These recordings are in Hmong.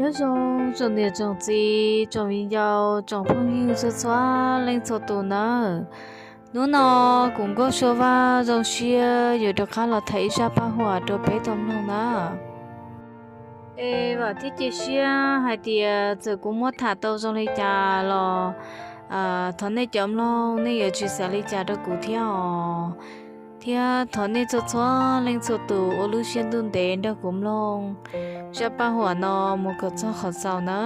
Nyob zoo tsoom niam tsoom txiv, tsoom viv ncaus, tsoom phooj ywg txhua txhua leej txhua tus nawb. Hnub no kuv Nkauj Sua Vaj zoo siab yuav rov qab los tham ib zaj paj huam rau peb tau mloog na. Es vam thiab cia siab hais tias txawm kuv muab tham tau zoo li cas los thov nej cov mloog nej yuav tsis xav li cas rau kuv thiab os. Thiab thov nej txhua txhua leej txhua tus ua lub siab ntuj ntev nrog kuv mloog zaj paj huam no mus kom txog qhov xaus na.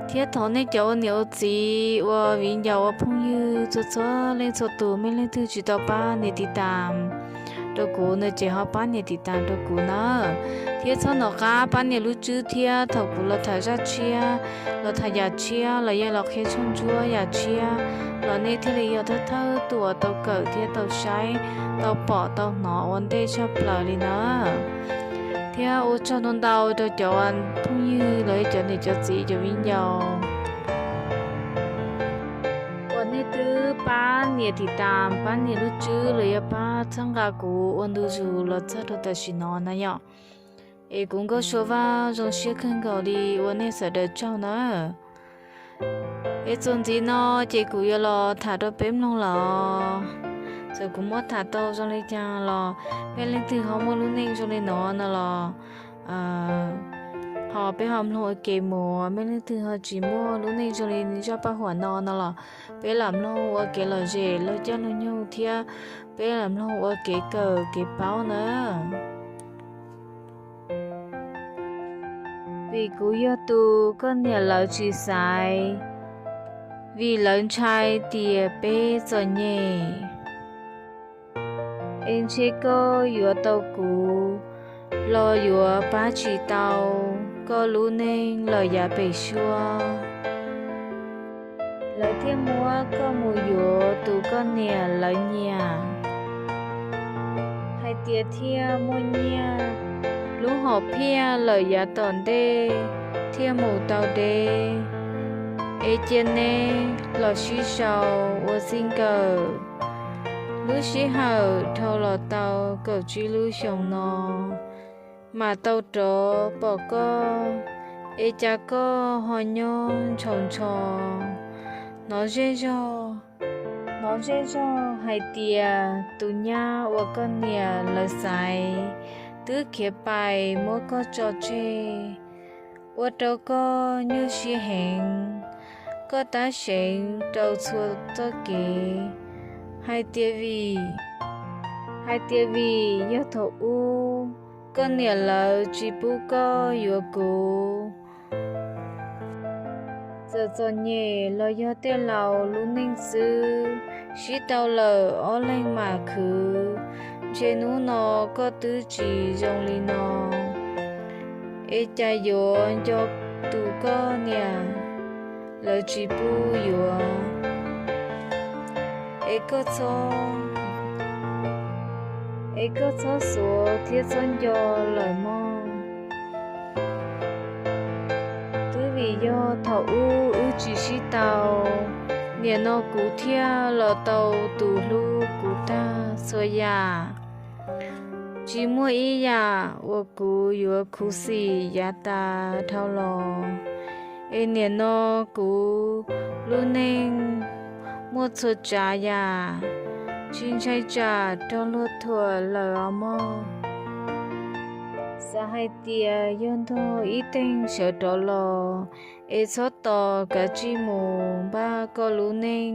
Thiab thov nej cov ua niam ua txiv, ua viv ncaus, ua phooj ywg txhua txhua leej txhua tus, mej leej twg tsis tau pab nias tiv tam rau kuv no ces ho pab nias tiv tam rau kuv na. Thiab txhob nco qab pab nias lub tswb thiab thaum kuv los tham zaj tshiab, los tham yam tshiab los yog los qhia tshooj ntsuab yam tshiab los nej thiaj li yog thawj thawj tus uas tau kawm thiab tau saib, tau pom tau hnov ua ntej tshaj plaws li na. Thiab ua tsaug ntau ntau rau cov phooj ywg los yog cov niam cov txiv cov viv ncaus uas nej twb pab nias tiv tam, pab nias lub tswb los yog pab txhawb nqa kuv ua ntu zus los txog rau tam sim no na yom. Es kuv Nkauj Sua Vaj zoo siab kawg nkaus li, ua nej sawv daws tsaug na. Es txuas ntxiv no ces kuv yuav los tham rau peb mloog lawm. Txawm kuv muab tham tau zoo li cas los mej leej twg ho muaj lub neej zoo li no no los ho peb ho mloog ua ke mus, mej leej twg ho tsis muaj lub neej zoo li zaj paj huam no no los peb lam mloog ua kev lom zem laug caij laug nyoog thiab peb lam mloog ua kev kawm kev paub na. Vim kuv yog tus koj niam lawv tsis xaiv, vim lawv ntshai tias peb txom nyem. Es ntshe koj yuav tau kuv los yuav pab tsis tau koj lub neej lawm yav pem suab. Lawv thiaj muab koj mus yuav tus koj niam lawv nyiam. Hais tias thiaj muaj nyiaj, lub hom phiaj lawm yav tom ntej thiaj mus tau deb. Es cia neb los sib sau ua txij nkawm. Lub sij hawm dhau los tau kaum tsib lub xyoos no, mam tau rov pom koj, es cas koj ho nyob ntshaus ntsho. Hnov zej zog, hnov zej zog hais tias tus nyab uas koj niam lawv xaiv twb khiav pais muab koj tso tseg, ua rau koj nyuaj siab heev. Koj tab seev rau txhua txoj kev, hais tias vim, hais tias vim yog thaum ub koj niam lawv tsis pub koj yuav kuv. Txawm txom nyem los yog tej laus lub neej xwb, sib tau lawm ob leeg mam khwv. Ntshe hnub no koj twb tsis zoo li no, es cas yuav nco tus koj niam lawv tsis pub yuav. Es koj txhob, es koj txhob xuav thiab txhob nco lawm mog. Twb vim yog thaum ub wb tsis sib tau, nim no kuv thiaj los tau tus hlub kuv tag txhua yam. Tsis muaj ib yam uas kuv yuav khuv xim yav tas dhau los. Es nim no kuv lub neej muaj txhua tsav yam, tsis ntshai tsam raug luag thuam lawm os mog. Xav hais tias yog ntog ib teeg sawv rov los, es txhob tos kav tsij mus npaj koj lub neej.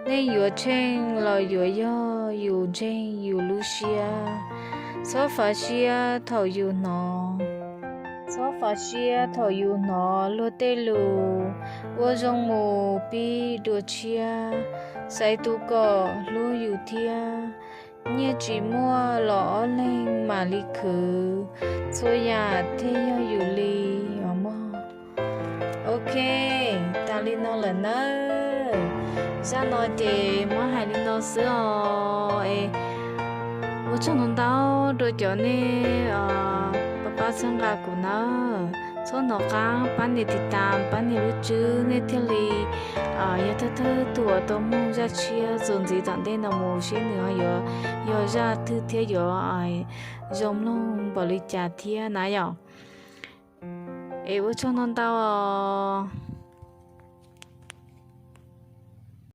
Neej yuav tsheej los yuav yog yus ntseeg yus lub siab. Txhob fav siab thaum yus hnov, txhob fav siab thaum yus hnov luag tej lus, ua zoo mus pib dua tshiab, xaiv tus kom hlub yus thiab. Nyiaj tsis muaj los ob leeg mam li khwv, txhua yam thiaj yog yus li os mog. Ok, tas li no lawm nawb. Zaj no ces muab hais li no xwb os. Es ua tsaug ntau ntau rau cov nej pab pab txhawb nqa kuv nawb. Txhob hnov qab pab nias tiv tas, pab nias lub tswb, nej thiaj li yog thawj thawj tus uas tau mloog zaj tshiab txuas ntxiv tom ntej no mus seb nws ho yuav yog zaj twg thiab yuav zoo mloog npaum li cas thiab na yom. Es ua tsaug ntau ntau os.